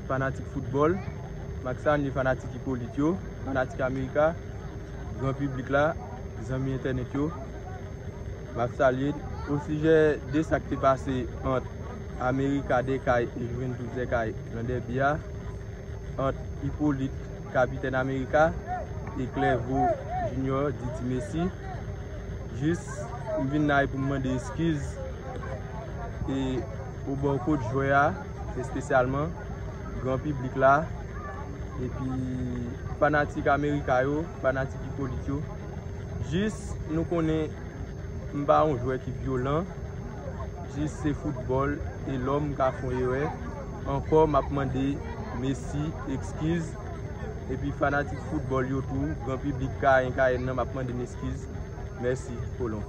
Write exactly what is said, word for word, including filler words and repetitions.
fanatik foutbòl, m ap salye fanatik Ipolit yo, fanatik Amerika, gran piblik la, zanmi entènèt yo. M ap salye osijè de sa k te pase ant Amerika Dèkay e Juventus Dèkay nan dèbi a, ant Ipolit, kapitèn Amerika, e Clerveau Junior, Didi Messi. Jis, m vin la pou m mande eskiz e obò kot jwè a, espesyalman gran piblik la, epi fanatik Amerika yo, fanatik Ipolit yo. Jis, nou konnen m pa yon jwè ki vyolan, jis se foutbòl, e lòm ka fè yon erè. Ankò, m ap mande Messi eskiz, epi fanatik foutbòl yo tou, gran piblik Kayen, Kayèn nan, m ap mande n eskiz. Mèsi, Kolon.